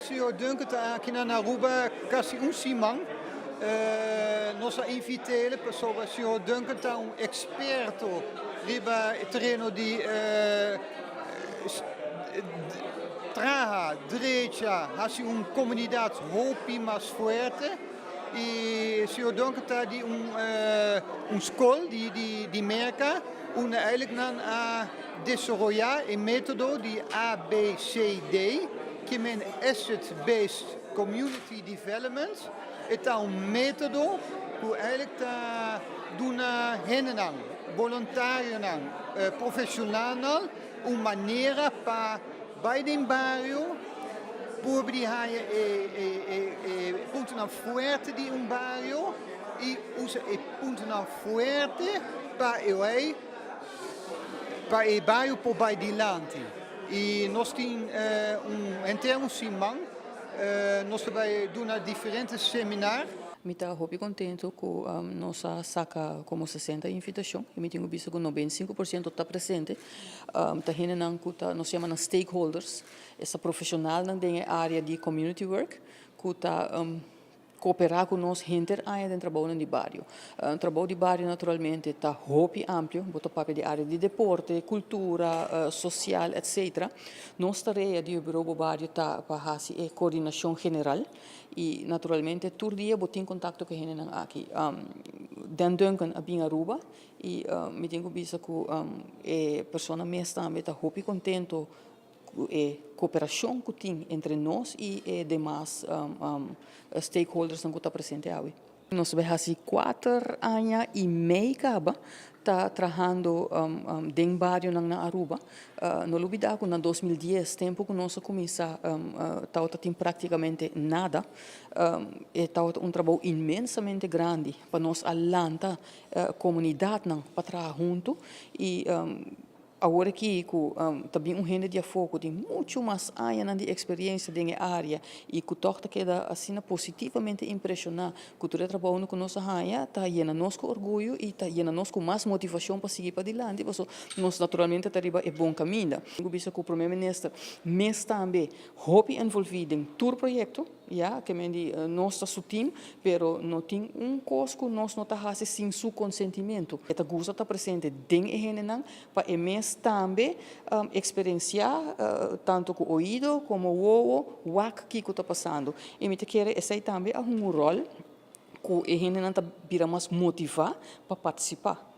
Señor Duncan ta aki na Aruba casi un siman. Nos a invit'e pasobra señor Duncan ta un experto riba tereno di traha, drecha, haci un comunidad hopi mas fuerte. Y señor Duncan ta di un scol di Merca, unda eigenlijk nan a desaroya e metodo di ABCD, cu ta Asset Based Community Development. Ta un metodo cu eigenlijk ta duna hendenan, voluntarionan, profesional, un manera pa bay den bario, por e, e, e, puntonan fuerte di un bario y usa e puntonan fuerte pa e bario por bay dilanti. Y nos tin henter un siman, nos ta bay duna diferente seminario. Mi ta hopi contento cu nos a saca como 60 invitacion y mi tin visto cu 95% ta presente. Ta hendenan cu ta, nos yama stakeholders, e profesionalnan den area di community work, cu ta coopera cu nos henter area di trabou di bario. Trabou di bario naturalmente ta hopi amplio, bo ta papia di area di deporte, cultura, social, etc. Nos tarea di Bureau Bario ta pa haci e coordinacion general y naturalmente tur dia bo tin contacto cu hendenan aki. Dan Duncan a bin Aruba y mi tin cu bisa cu e persona mes tambe ta hopi contento e cooperacion cu tin entre nos y e demas stakeholders cu ta presente aki. Nos ta bay haci 4 aña y mei caba ta trahando den bario na Aruba. No lubida cu na 2010, tempo cu nos a cuminsa, tabata tin practicamente nada. E tabata un trabou inmensamente grandi pa nos a lanta comunidadnan pa traha hunto y awor aki cu tambe un hende di afo tin mucho mas aña di experiencia den area y cu toch ta keda asina positivamente impresiona cu tur e trabou cu nos a haya, ta yena nos cu orguyo y ta yena nos cu mas motivacion pa sigui padilanti, pasobra nos naturalmente ta riba e bon caminda. Mi bisa cu prome minister mes tambe hopi envolvi den tur proyecto, ja, kiermen di nos ta su team, pero no tin un cos cu nos no ta haci sin su consentimento. E ta gusta ta presente den e hendenan pa e mes tambe experiencia tanto cu oido como wowo wak kico ta pasando. Y mi ta kere esey tambe a un rol cu e hendenan ta bira mas motiva pa participa.